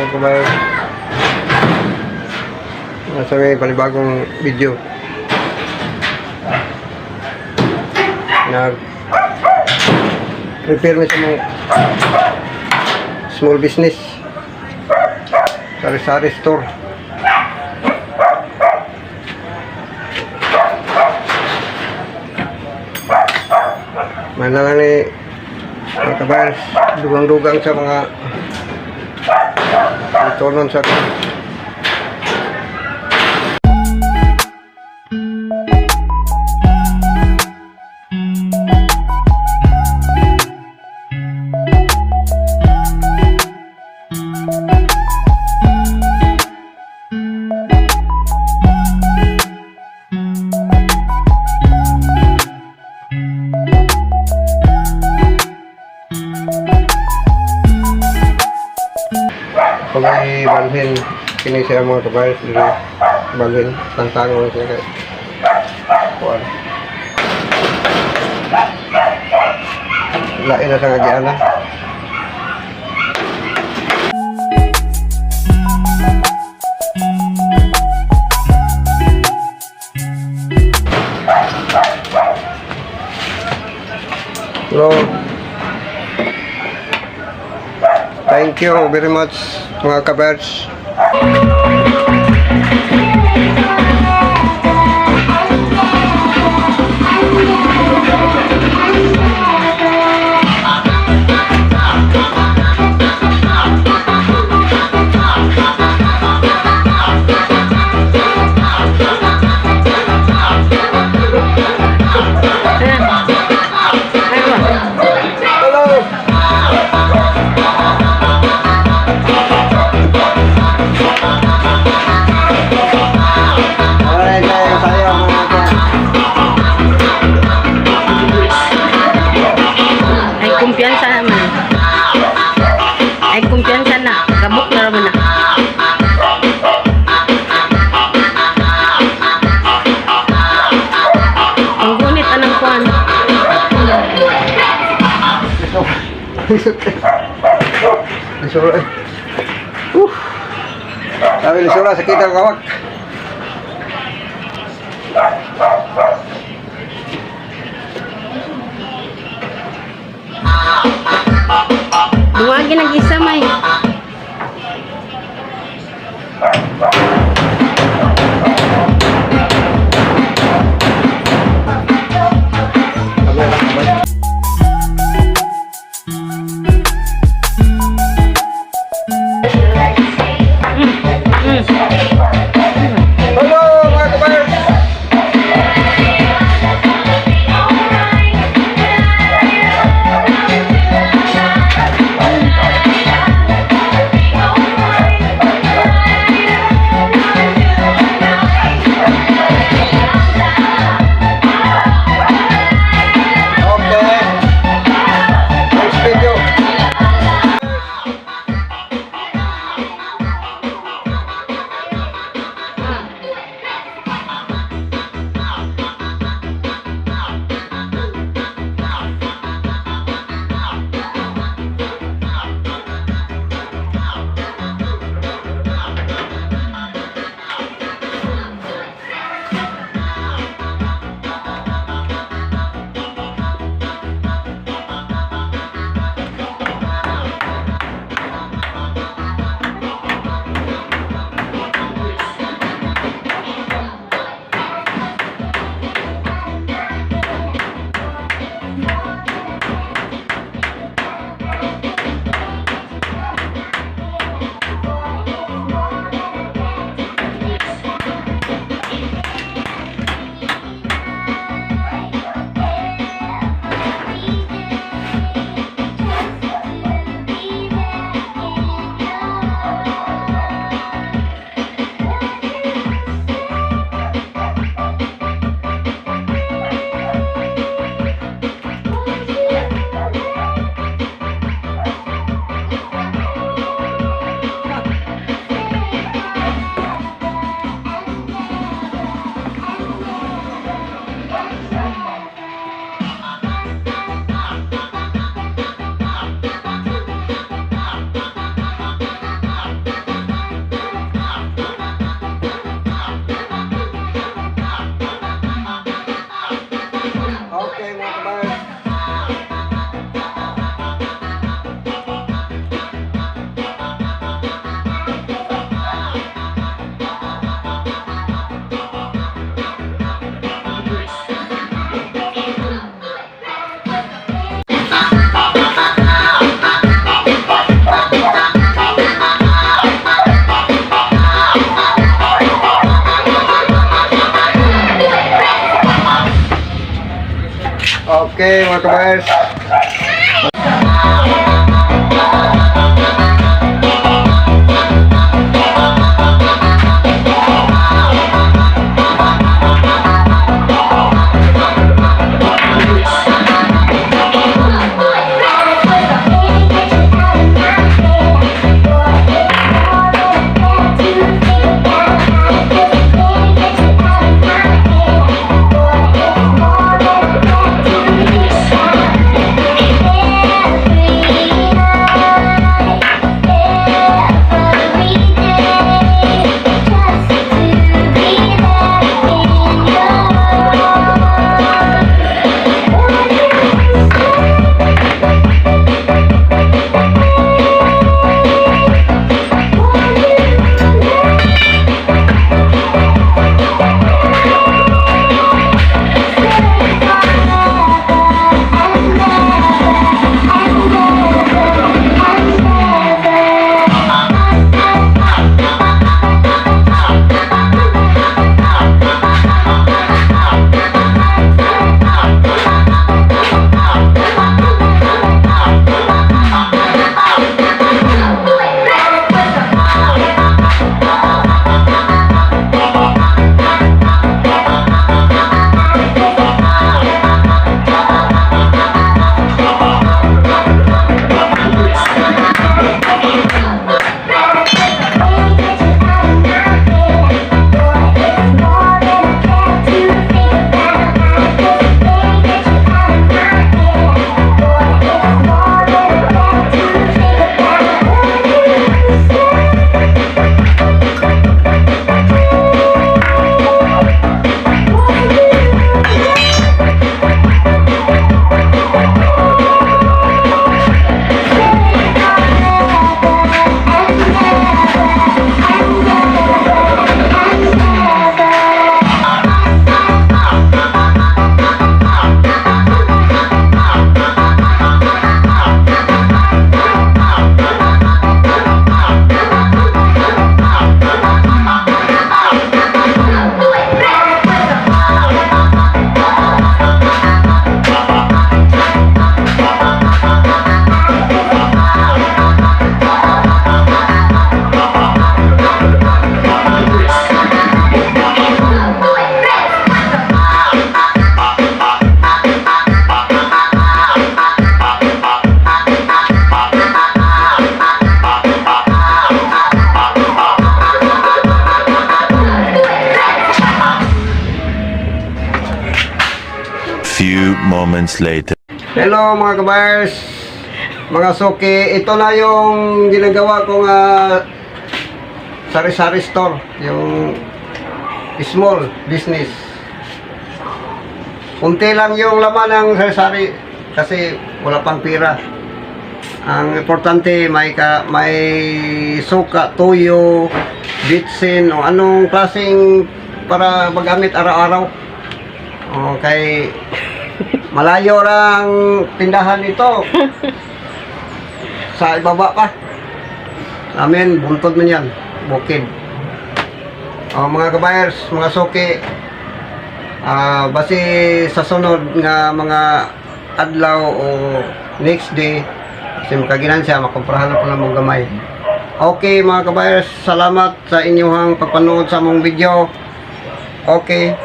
Mga kabayan. Nasa may panibagong video. Nag prepare mi sa mga small business. Sari-sari store. May na lang ni mga kabayan, dugang-dugang sa mga itonon sa. Kung may balhin, kini siya, mga kabayan, diri balhin, tangtangon siya kay kuan. Lain na sa nga giana. Hello. Thank you very much, mga kabers. Hello. Alright, tayo tayo, mga ka. Ay, kumpiyansa naman. Ay, kumpiyansa na. Gabok na raman na. Ang gunit anang kuan. Lisura eh. Sabi lisura, sakit ang kawak. Duwagi nag isa may. Kamay lang, kamay. Hello, mga kabayan! Okay, mga kabayers. Few moments later. Hello, mga kabayers, mga suki. Ito na yung ginagawa kong sari-sari store. Yung small business. Kunti lang yung laman ng sari-sari kasi wala pang pira. Ang importante, may suka, toyo, bitsin o anong klaseng para magamit araw-araw. Okay. Malayo lang tindahan ito. Sa ibaba pa. Amin, buntod man yan. Bukid. O, mga kabayers, mga suki, basi sa sunod nga mga adlaw o next day, kasi makaginan siya, makumprahan na po ng mga gamay. Okay, mga kabayers, salamat sa inyong pagpanood sa among video. Okay.